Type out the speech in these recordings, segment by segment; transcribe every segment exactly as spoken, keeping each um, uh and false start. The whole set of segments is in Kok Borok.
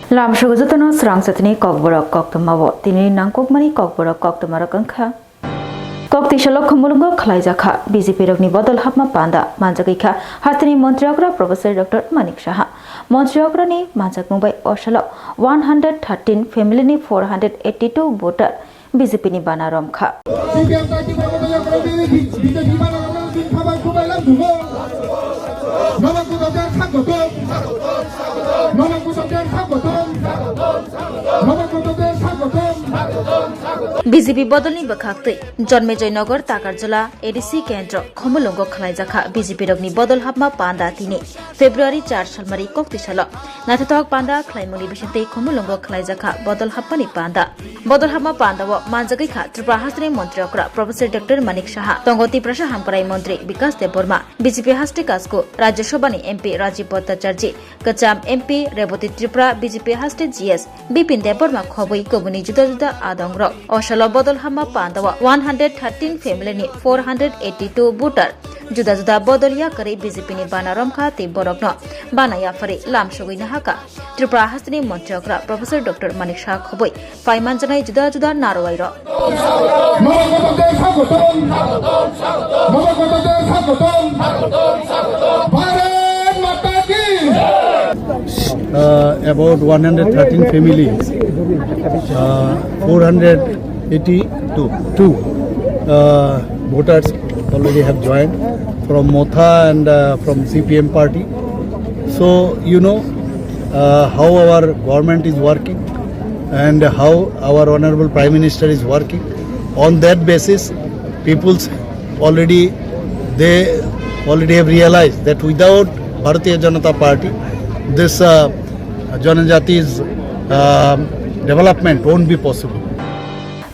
Lamsogo jotono srang satini kokborok koktwma o tini nangkukmani kokborok koktwma rok wngkha. Koktisalo Khumulwngo khwlaijakha B J P rokni bodol hapma panda manjagwi kha hasteni montri okra Professor Doctor Manik Saha. Montri okrani manjakmung bai osalo one hundred thirteen family ni four hundred eighty two voter B J P ni bana romkha. B J P bodolni bwkhaktwi Jonmejoi Nagar Takarjala A D C kendro Khumulwngo khwlaijakha B J P rokni bodol hapma panda tini February char salmari koktisalo. Naithothok panda khwlaimungni bisingtwi Khumulwngo khwlaijakha bodol hapmani panda. Bodol hapma pandao manjagwi kha Tripura hasteni montri okra Professor Doctor Manik Saha, tongo Tiprasa Hamkrai montri Bikas Debbarma, B J P haste kasku Rajya Sabhani M P Rajiv Bhattacharjee, kwcham M P Rebati Tripura, B J P haste G S Bipin Debbarma khobwi kubuni juda juda adongrok. Osalo bodol hapma pandao one hundred thirteen family ni four hundred eighty two voter juda juda bodol yakarwi B J P ni bana romkha tei borokno bana yaphari lamsogwi nahaka Tripura hasteni montri okra Professor Doctor Manik Saha khobwi paimanjaknai juda juda narwai rok. Namakoto Desha Gotom! Namakoto Desha Gotom! Bharat Mata Ki! Uh, about one hundred thirteen families, uh, four hundred eighty-two, two, uh, voters already have joined from Motha and, uh, from C P M party. So, you know, uh, how our government is working and how our Honorable Prime Minister is working. On that basis, people's already, they already have realized that without Bharatiya Janata Party, this, uh, Janajati's, uh, development won't be possible.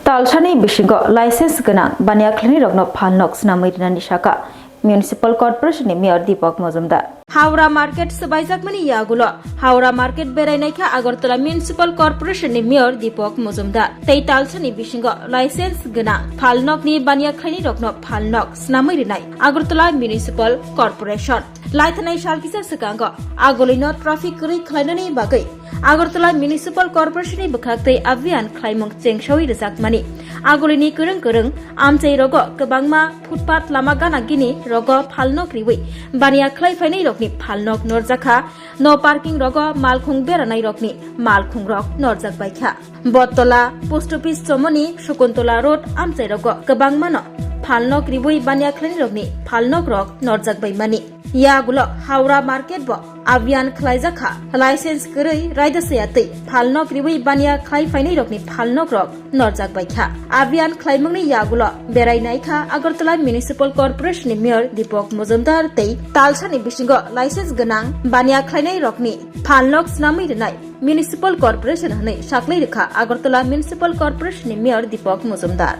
Talsani bisingo license gwnang baniya khwlainirokno phalnok swnamwi rinani saka. Municipal Corporation ni Mayor Deepak Majumdar. Howrah Market swbaijakmani yagulo Howrah Market berai naikha Agartala Municipal Corporation ni Mayor Deepak Majumdar tei talsani bisingo license gwnang phalnokni baniya khwlainirokno phalnok swnamwi rinai Agartala Municipal Corporation. Laithanai sal kisa swkango agolino traffic kwrwi khwlainani bagwi Agartala Municipal Corporation ni bwkhaktwi abhiyan khwlaimung chengsawi rwjakmani. Agolini kwrwng kwrwng amchai rogo kwbangma footpath lama gana gini rogo phalnok riwi baniya khwlai phainai rokni phalnok norjakha. No parking rogo malkhung beranai rokni malkhung rok norjak baikha. Bottola, Post Office chomoni Sukuntola Road amchai rogo kwbangmano phalnok riwi baniya khwlainai rokni phalnok rok norjak baimani. Yagulo Howrah Market bo abhiyan khwlaijakha, license kwrwi raida saya twi phalnok riwi baniya khwlai phainai rokni phalnok rok norjak baikha. Abhiyan khwlaimungni yagulo berai naikha Agartala Municipal Corporation ni Mayor Deepak Majumdar tei talsani bisingo license gwnang baniya khwlainai rokni phalnok swnamwi rinai Municipal Corporation hwnwi saklai rwkha Agartala Municipal Corporation ni Mayor Deepak Majumdar.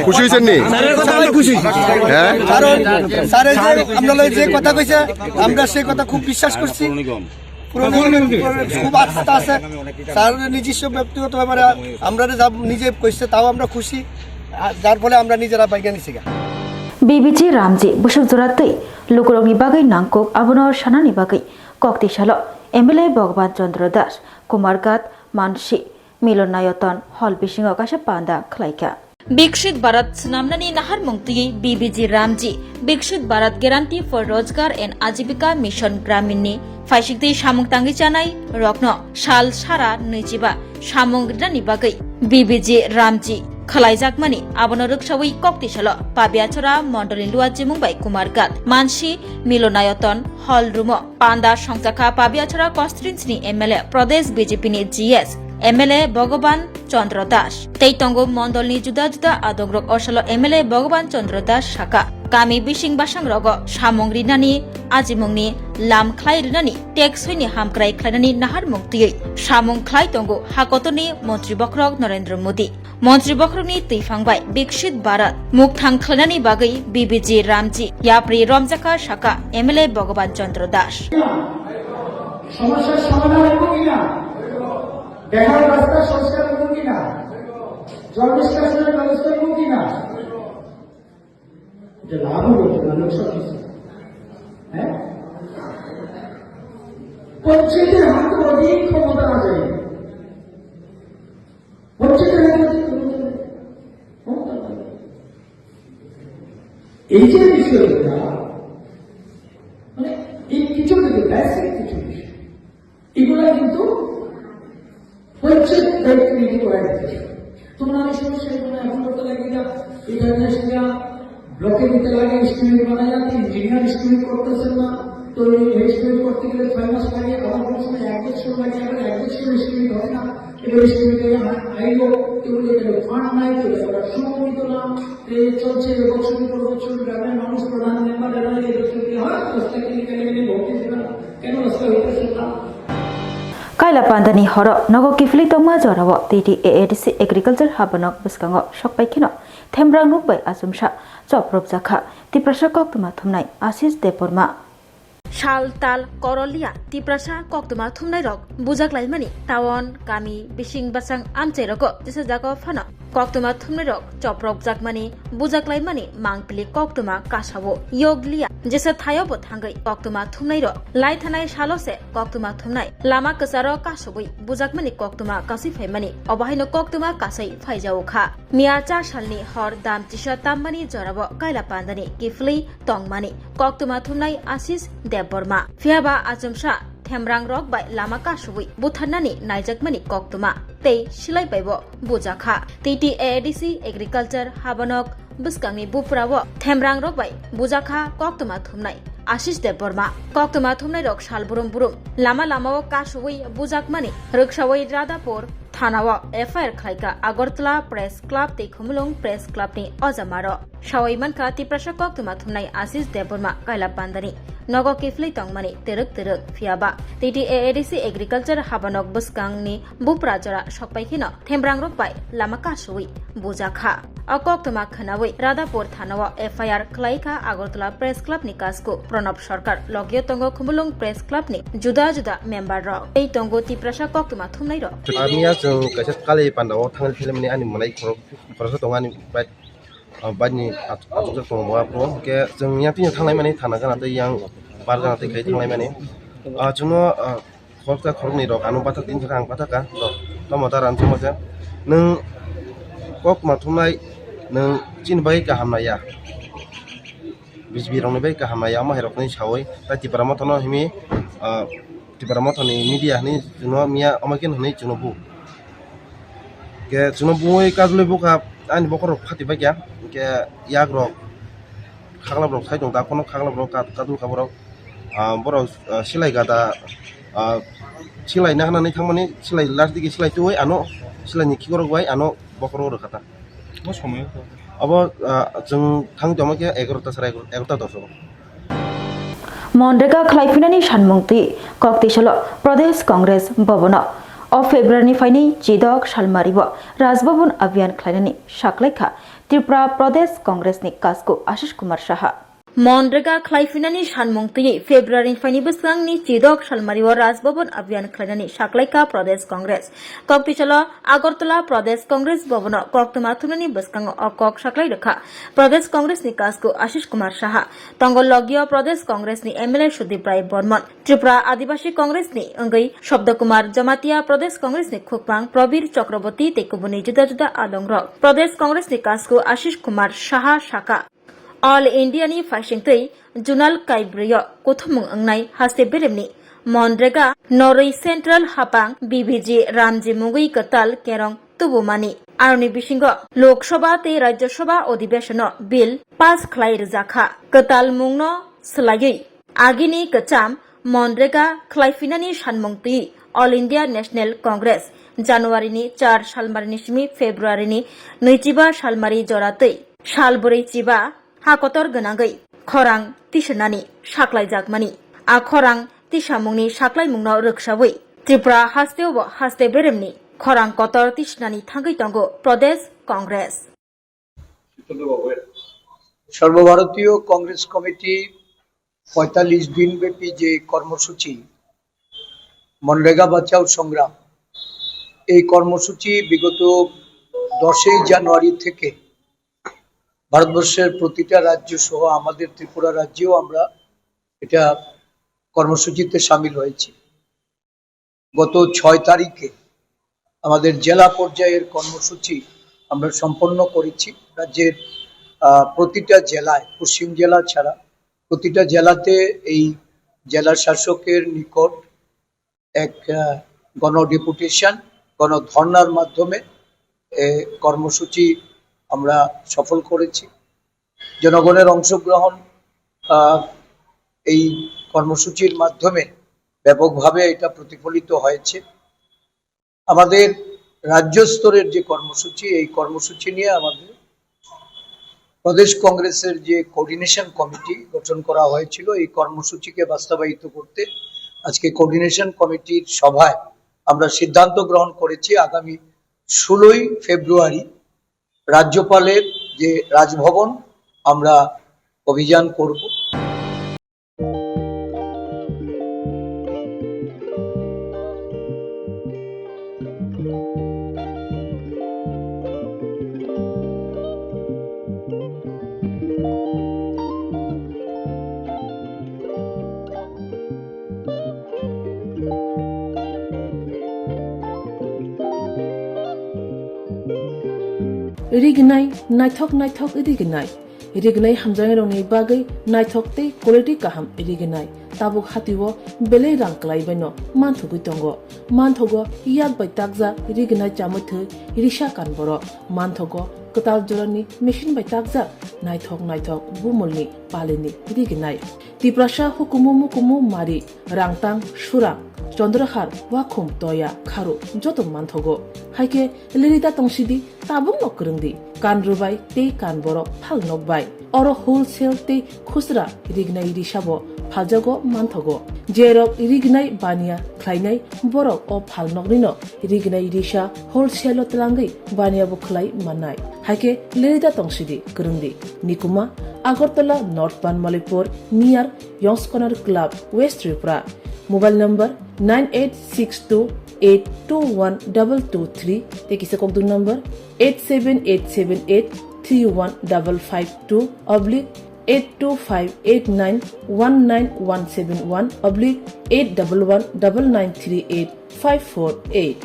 খুশি হয়েছেন নি? স্যারের কথা আমি খুশি। হ্যাঁ? কারণ স্যারে যে আমরা লগে যে কথা কইছে, আমরা সেই কথা খুব বিশ্বাস করছি। পুরনো নিগমের উপরে খুব আস্থা আছে। স্যার নিজস্ব ব্যক্তিগতভাবে আমরা যা নিজে কইছে, তাও আমরা খুশি। আর যার ফলে আমরা নিজেরা বাইকে নিছি গা। Bibiji Ramji busuk jora twi lukurokni bagwi nangkuk abono sanani bagwi koktisalo M L A Bhagaban Chandra Das, Kumarghat, Mansi, Milonayoton hall bisingo kaisa panda khlaikha. Biksit Bharat swnamnani naharmung twiwi B B G Ramji, Biksit Bharat Guarantee for Rozgar and Ajibika Mission Gramin ni phaisikti samung tangwi chanai rokno sal sara nwichiba samung rinani bagwi B B G Ramji khwlaijakmani abono rwksawi koktisalo Pabiachara mondolni luachimung bai Kumarghat, Mansi Milonayoton hall room o panda songchakha Pabiachara constituency ni M L A Pradesh B J P ni G S M L A Bhagaban Chandra Das. Tei tongo mondolni juda juda adongrok osalo M L A Bhagaban Chandra Das saka, kami bising basang rogo samung rinani ajimungni lam khlai rinani, tek soini hamkrai khlainani naharmung twiwi samung khlai tongo hakotorni montri bokhorok Narendra Modi. Montri bokhorokni twiphang bai Biksit Bharat mukthang khlainani bagwi B B G Ramji yapri romjakha saka M L A Bhagaban Chandra Das. সমস্যার সমাধান হইব কিনা, বেকার রাস্তা সংস্কার হইব কিনা, জল নিষ্কাশনের ব্যবস্থা হইব কিনা, এটা লাভ হইব কিনা লোকসভা? হ্যাঁ, পঞ্চায়েতের হাতে অধিক ক্ষমতা এই যে বিষয়টা, মানে, এই কিছু কিছু বেসিক কিছু বিষয়, এগুলো কিন্তু প্রত্যেক ব্যক্তি নিজে করে দিতে। তোমরা অনেক সময় সেই জন্য এখন করতে লাগে এটা, এটা নিয়ে সেটা ব্লকে দিতে লাগে, এস্টিমেট বানায়, আর ইঞ্জিনিয়ার এস্টিমেট করতেছেন না। তো এই এস্টিমেট করতে গেলে ছয় মাস লাগে, আবার কোনো সময় এক বছর লাগে, আবার এক বছর এস্টিমেট হয় না। এবার এস্টিমেট আইলো, কেউ এখানে ফান্ড নাই, কেউ এবার সময় দিত না। এই চলছে, এবছর পর বছর গ্রামের মানুষ, প্রধান মেম্বার এরা এই বছর কি হয়, রাস্তা কি নিকালে নিয়ে ভর্তি দেবে না। কেন রাস্তা হইতেছে না? Kaila pandani horo nogo kiphilwi tongma jorao T T A A D C agriculture habanok bwskango sokpai kheno themrang rok bai achomsa chopropjakha Tiprasa koktwma thumnai Ashish Debbarma. Sal tal koroliya Tiprasa koktwma thumnairok bujaklaimani town, kami, bising bwsang amchairogo jesa jago phano koktwma thumnairok chopropjakmani, bujaklaimani mangpili koktwma kasao yokliya. Jesa thaio bo thangwi koktwma thumnairok lai thanai salo se koktwma thumnai lama kwcharo kasubui bujakmani koktwma kasui phaimani, obo haino koktwma kasai phaijao kha. Miya cha salni hor dam chisa tammani jorao kaila pandani kiphilwi tongmani koktwma thumnai Ashish Debbarma. Phiyaba achomsa themrang rok bai lama kasubui butharnani naijakmani koktwma tei silai baibo bujakha. T T A A D C agriculture habanok bwskangni buprao themrang rok bai bujakha koktwma thumnai Ashish Debbarma. Koktwma thumnai rok sal brum brum lama lamao kasubui bujakmani rwksaui Radhapur thanao F I R khlaikha Agartala Press Club tei Khumulwng Press Club ni ojamaro. Sawi mankha Tiprasa koktwma thumnai Ashish Debbarma kaila pandani nogo kiphilwi tongmani twrwk twrwk, phiyaba T T A A D C agriculture habanok bwskangni bupra jora sokpai kheno themrang rok bai lama kasui bujakha. O koktwma khwnaui Radhapur thanao F I R khlaikha Agartala Press Club ni kasku Pranab Sarkar, logio tongo Khumulwng Press Club ni juda juda member rok tei tongo Tiprasa koktwma thumnai rok. Amiya chwng kaisa kali pandao thangwi philaimani ani mwlai khorok khoroksa tongo ani bike. Ah, bike ni at-, atwkjak tongo bo aphuru. Hwnkhe chwng yang tini thanglai mani thana gana tei yang bar gana tei khai thanglai mani. Ah, chwngno, ah, khoroksa khoroknwi rok ano bathak tini sakha ang bathak ka. Rok tamo da ran chuma khe nwng kok ma thumnai nwng chini bagwi kaham naiya. B J P rokni bagwi kaham naiya omo hai rokni sawi. Tai Tipra Motha no himi, ah, Tipra Motha ni media hinwi chwngno miya omo khe hinwi chwngno bu. Hwnkhe chwngno bui kajlwi bukha ani bokhorok phati baikha. Hwnkhe yakrok khaklap rok sai tong ta, khoroknwi khaklap rok ka-, kajlwi kha borok. Ah, borok, ah, silai gada, ah, silai nahana nai thangmani, silai last digi silai twiwi ano, silai ni khikorok bai ano bokhorok rwkha ta. Bo somoyo kha. Abo, ah, chwng thang tongma khe egarota sara egarota doso. Monrega khlaiphinani sanmung twi koktisalo Pradesh Congress Bhavan-o. O February ni phaini chidok salmario Raj Bhavan Abhiyan khlainani saklaikha Tripura Pradesh Congress ni kasku Ashish Kumar Saha. Monrega khlaiphinani sanmung twi February ni phaini bwskangni chidok salmario Raj Bhavan Abhiyan khlainani saklaikha Pradesh Congress. Koktisalo Agartala Pradesh Congress Bhavan-o koktwma thumnani bwskango o kok saklai rwkha Pradesh Congress ni kasku Ashish Kumar Saha. Tongo logio Pradesh Congress ni M L A Sudip Rai Barman, Tripura Adibasi Congress ni wngwi Shabda Kumar Jamatia, Pradesh Congress ni khukpang Prabir Chakraborty tei kubuni juda juda alongrok. Pradesh Congress ni kasku Ashish Kumar Saha saka, All India ni phaisingtwi Zonal kaibrio kuthumung wngnai haste beremni Monrega norwi Central hapang B B G Ramji mungwi kwtal kerong tubumani. Aroni bisingo Lok Sabha tei Rajya Sabha odhibeshono bill pass khlai rwjakha. Kwtal mungno swlaiwi agini kwcham Monrega khlaiphinani sanmung twi All India National Congress January ni char salmari ni simi February ni nwichiba salmari jora twi sal bwrwi chiba ha kotor gwnangwi khorang tisirnani saklaijakmani. A khorang tisamungni saklaimungno rwksawi Tripura hasteo bo haste beremni khorang kotor tisirnani thangwi tongo Pradesh Congress. সর্বভারতীয় কংগ্রেস কমিটি পঁয়তাল্লিশ দিনব্যাপী যে কর্মসূচি মনরেগা বাঁচাও সংগ্রাম, এই কর্মসূচি বিগত দশই জানুয়ারি থেকে ভারতবর্ষের প্রতিটা রাজ্য সহ আমাদের ত্রিপুরা রাজ্যেও আমরা এটা কর্মসূচিতে সামিল হয়েছি। গত ছয় তারিখে আমাদের জেলা পর্যায়ের কর্মসূচি আমরা সম্পন্ন করেছি। রাজ্যের আহ, প্রতিটা জেলায়, পশ্চিম জেলা ছাড়া প্রতিটা জেলাতে এই জেলা শাসকের নিকট এক, আহ, গণ ডেপুটেশন, গণ ধর্ণার মাধ্যমে এ কর্মসূচি আমরা সফল করেছি। জনগণের অংশগ্রহণ, আহ, এই কর্মসূচির মাধ্যমে ব্যাপকভাবে এটা প্রতিফলিত হয়েছে। আমাদের রাজ্য স্তরের যে কর্মসূচি, এই কর্মসূচি নিয়ে আমাদের প্রদেশ কংগ্রেসের যে কোঅর্ডিনেশন কমিটি গঠন করা হয়েছিল, এই কর্মসূচিকে বাস্তবায়িত করতে আজকে কোঅর্ডিনেশন কমিটির সভায় আমরা সিদ্ধান্ত গ্রহণ করেছি আগামী ষোলোই ফেব্রুয়ারি রাজ্যপালের যে রাজভবন আমরা অভিযান করব। Rignai, naithok naithok rignai. Rignai hamjaknairokni bagwi naithok tei quality kaham rignai. Tabuk hatio belai rang kwlai baino manthogwi tongo. Manthogo yak bai takjak rignai chamwi thwi risa kan borok. Manthogo kwtal jorani machine bai takjak naithok naithok bumulni palini rignai. Tiprasa hukumu mukumu mari, rangtang, surang, chondrahar, wakhum, toya, kharu, joto manthogo. Haikhe lirida tongsidi, tabukno kwrwngdi, kan rwbai tei kan borok phal nokbai. Oro wholesale tei khusra rignai risabo phaljago manthogo. Jerok rignai baniya khlainai borok o phal noknino rignai risa wholesale-o twlangwi baniya bo khlai mannai. Haikhe lirida tongsidi kwrwngdi. Nikuma, Agartala North Banmalipur, near Yongskonar Club, West Tripura. Mobile number nine eight six two eight two one double two three, tei kisa kokdung number eight seven eight seven eight three one double five two oblique eight two five eight nine one nine one seven one oblique eight double one double nine three eight five four eight.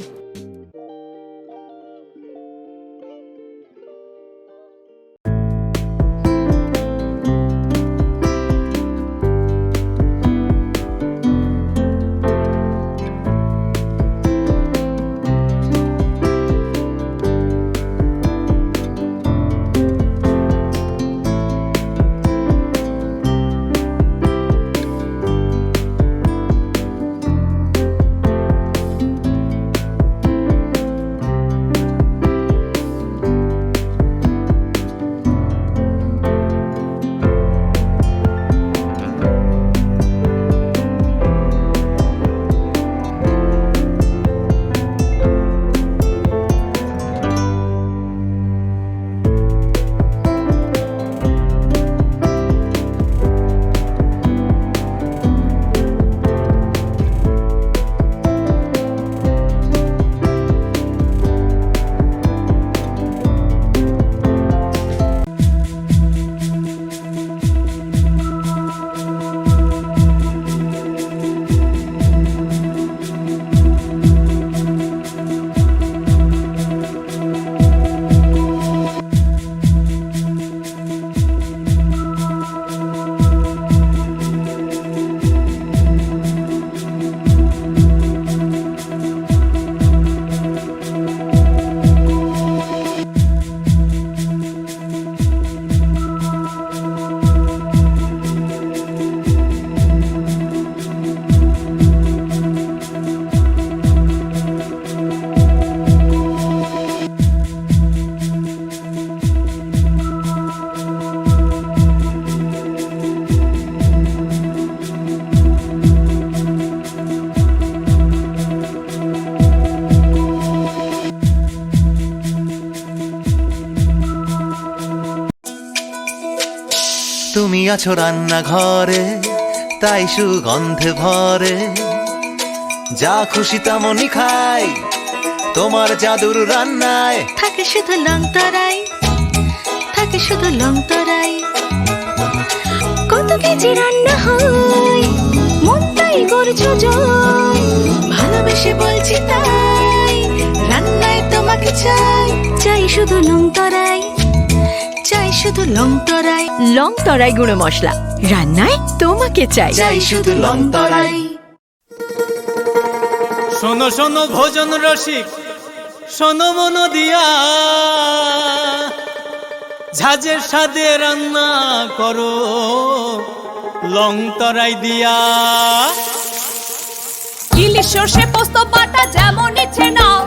তুমি আছো রান্নাঘরে, তাই সুগন্ধে ভরে। যা খুশি তেমনই খাই, তোমার জাদুর রান্নায়। থাকে শুধু লংতরাই, থাকে শুধু লংতরাই। কত কেজি রান্না হয়, মনটাই করছো জয়। ভালোবেসে বলছি তাই, রান্নায় তোমাকে চাই। চাই শুধু লংতরাই, চাই শুধু লং তরাই। লং তরাই গুঁড়ো মশলা, রান্নায় তোমাকে চাই। চাই শুধু লং তরাই। শোনো শোনো ভোজন রসিক, শোনো মন দিয়া, ঝাঁঝের স্বাদে রান্না করো লং তরাই দিয়া। ইলিশ সর্ষে পোস্ত বাটা যেমন ইচ্ছে নাও,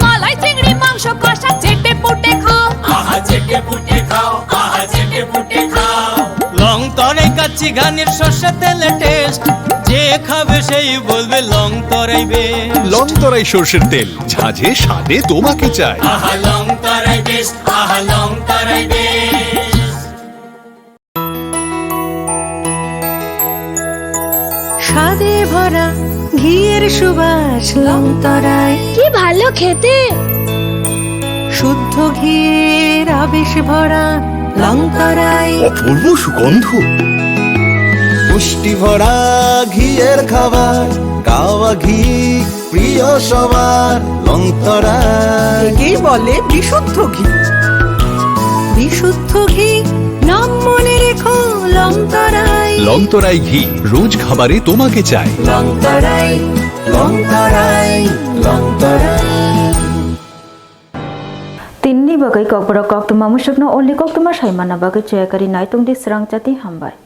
মালাই চিংড়ি মাংস কষা চেটে পুটে খাও। আহা চেটে পুটে খাও, আহা চেটে পুটে খাও। লং তরাই কাচ্চি ঘানির সর্ষে তেলে টেস্ট, যে খাবে সেই বলবে লং তরাই বেস্ট। লং তরাই সর্ষের তেল, ঝাঁঝে স্বাদে তোমাকে চাই। আহা লং তরাই বেস্ট, আহা লং তরাই বেস্ট। স্বাদে ভরা ঘিয়ের সুবাস লং তরাই। কি ভালো খেতে। শুদ্ধ ঘিয়ের আবেশ ভরা লং তরাই। অপূর্ব সুগন্ধ। পুষ্টি ভরা ঘিয়ের খাবার, কাওয়া ঘি প্রিয় সবার। লং তরাই। একেই বলে বিশুদ্ধ ঘি। বিশুদ্ধ ঘি, নাম মনে রেখো লং তরাই। লং তরাই ঘি, রোজ খাবারে তোমাকে চাই। লং তরাই, লং তরাই, লং তরাই। Tinini bagwi kokborok koktwma musukno only koktwma sai manna bagwi chaya kari nai tongdi, srang chati hambai.